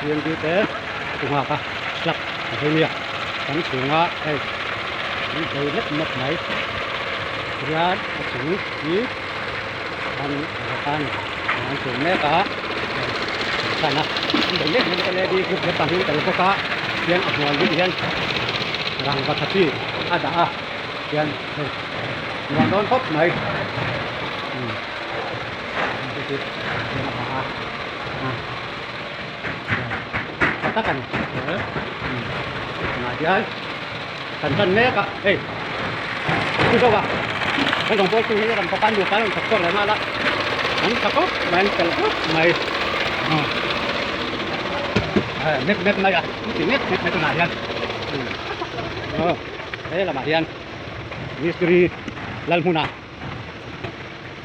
PNB te a nghak a slab a vei nia kan chhunga hei an bei mep mep mai tihian a chung hi an a ni an chhung mek a hei an tan a an bei mek mek led group te pahnih an tel bawk a tihian a hnuai hi tihian rangva tha chi a dah a tihian hei nuam dawn khawp mai umm tihian a dah a tha tak a ni tunah hian kan tan mek a hei chu zawk a kan rawn pawl tu hi ram papan nupa an rawn thawk chhuak leh nghal a an tha khawp mai an fel khawp mai mep mep mai a ti mep mep mai tunah hian he lamah hian mistiri Lalhmuna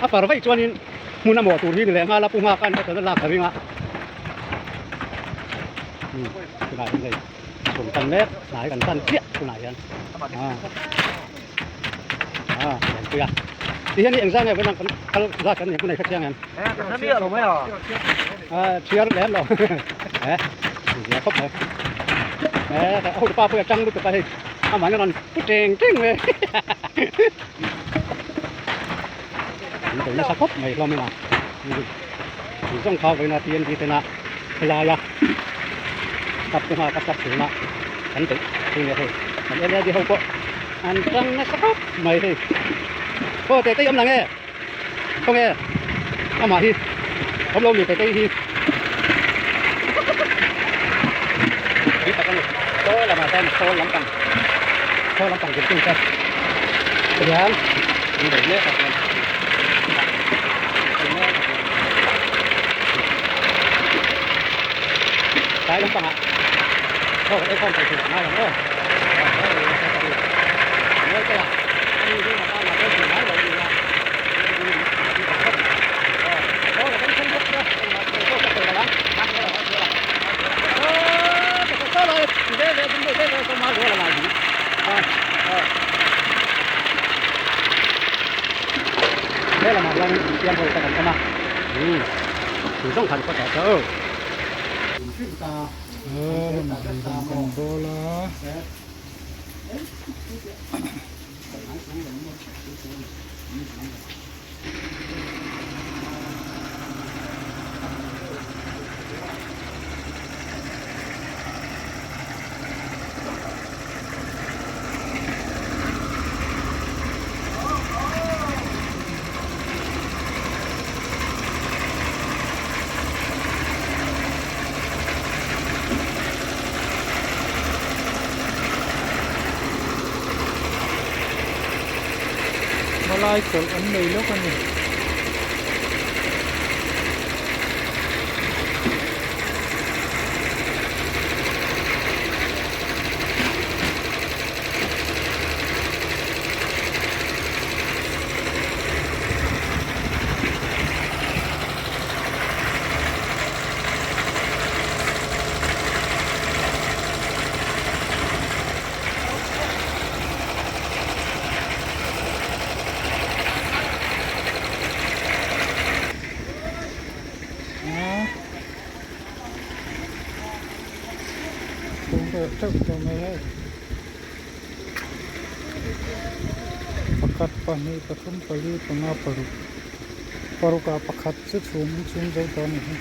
a far vaih chuanin hmun a mawh tur hi ni leh nghal a pu nghak a ni lak ka ring a tunah hian hei chhum tan mek hnai kan tan chiah tunah hian a lianpui a ti hian engzah nge vawiin kan kal zat kan nei hre chiang em a chhiar lem lo e zia khawp mai e a hotupa pawh hi a tang lutuk a hei amah hian a rawn pu teng teng mai an bei nasa khawp mai hlawm in a an zawng kha vawiin a TNT tena helaia step te nghak a step chhunah an beih thung nia hei an led ho pawh an tang nasa khawp mai hei aw tete awm lang e khawnge amah hi awm lo mi tete hi tui tak a ni saw lamah sawn saw lampang saw lampang zirtir te hian an bei mek a chuan tlai lampangah chaw kan ei khawm thei thin a ngai ang aw He lamah hian infiam ho te kan awm a thing zawng khan kawt ah chuan aw. Kan bawl a. Hmalai chawlh an nei lawk a ni. Pakhat pahnih pathum pali panga paruk paruk ah pakhat chu chhum in chhum zo tawh a ni hi.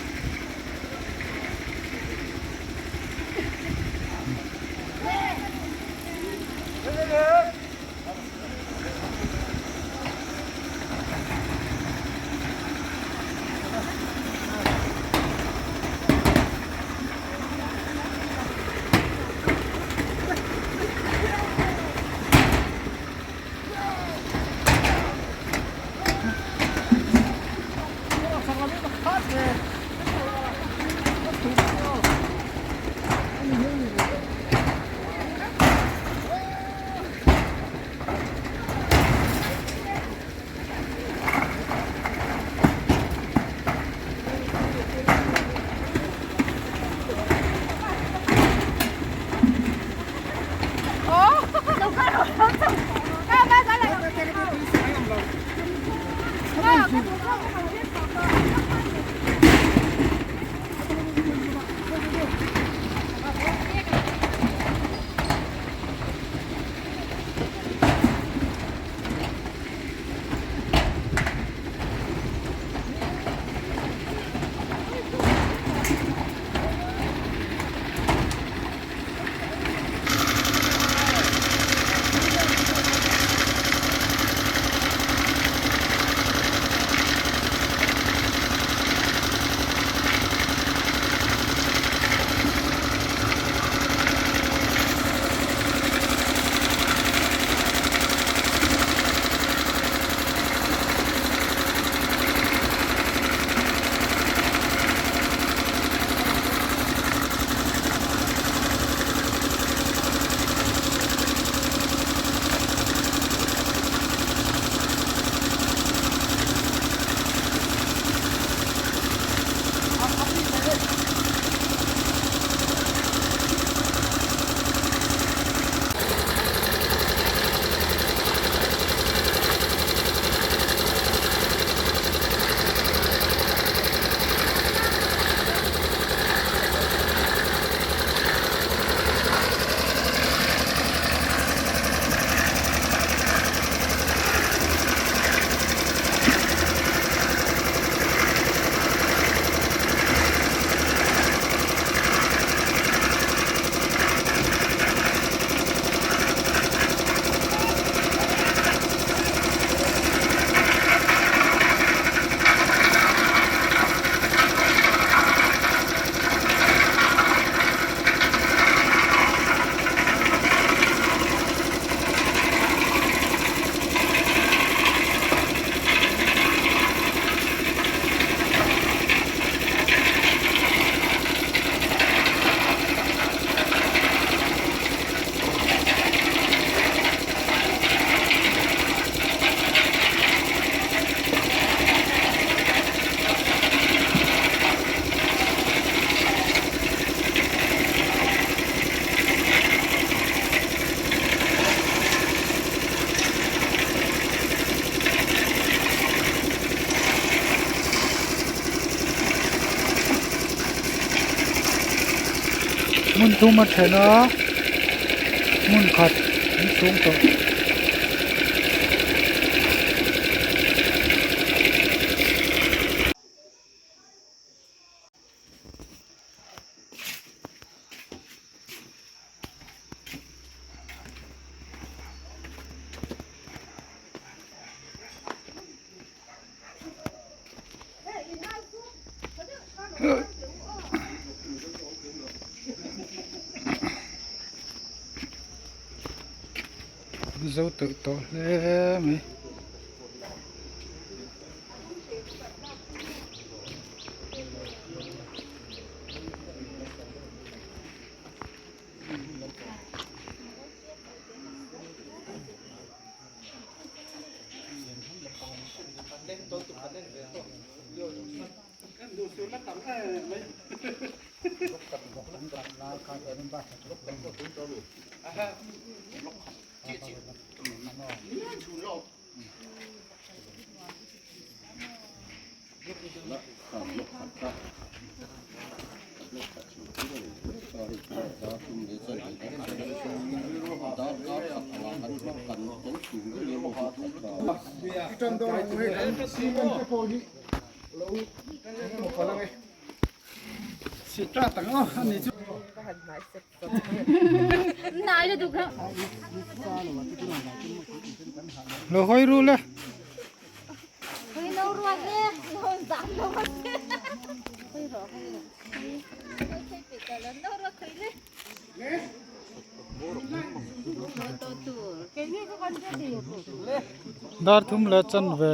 Hmun thum a then a hmun khat an chhung tawh. Zo teuh tawh hle mai. Lo hawi ru le. Dar thum leh chanve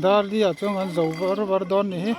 dar li ah chuan kan zo var var dawn ni hi.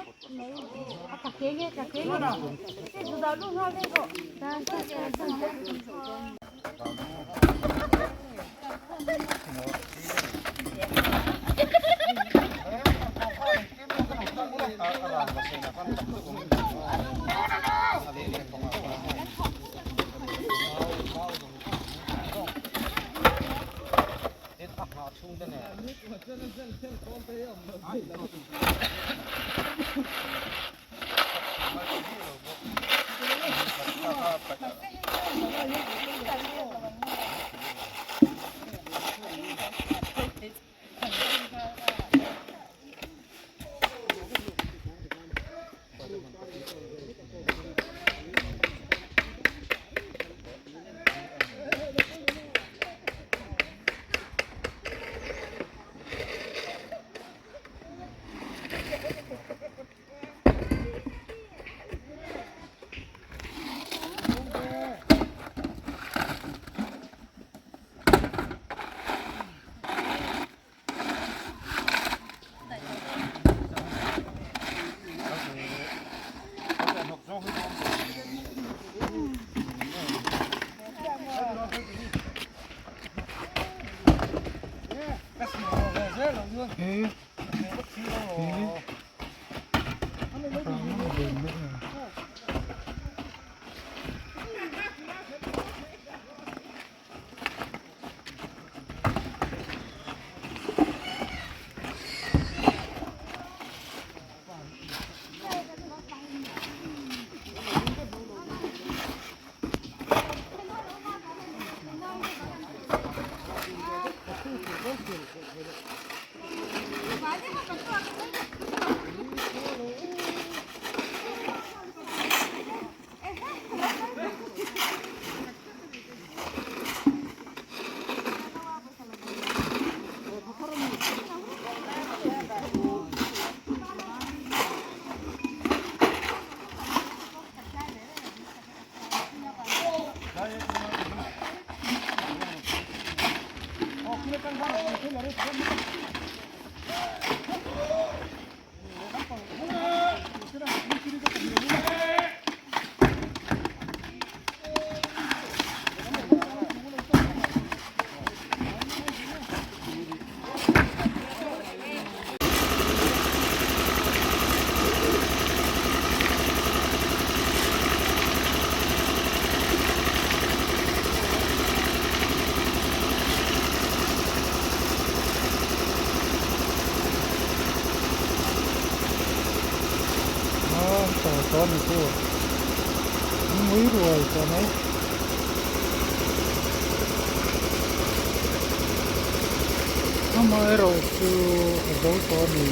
ngui ruai tawh mai. Amaherawhchu a zo tawh a ni.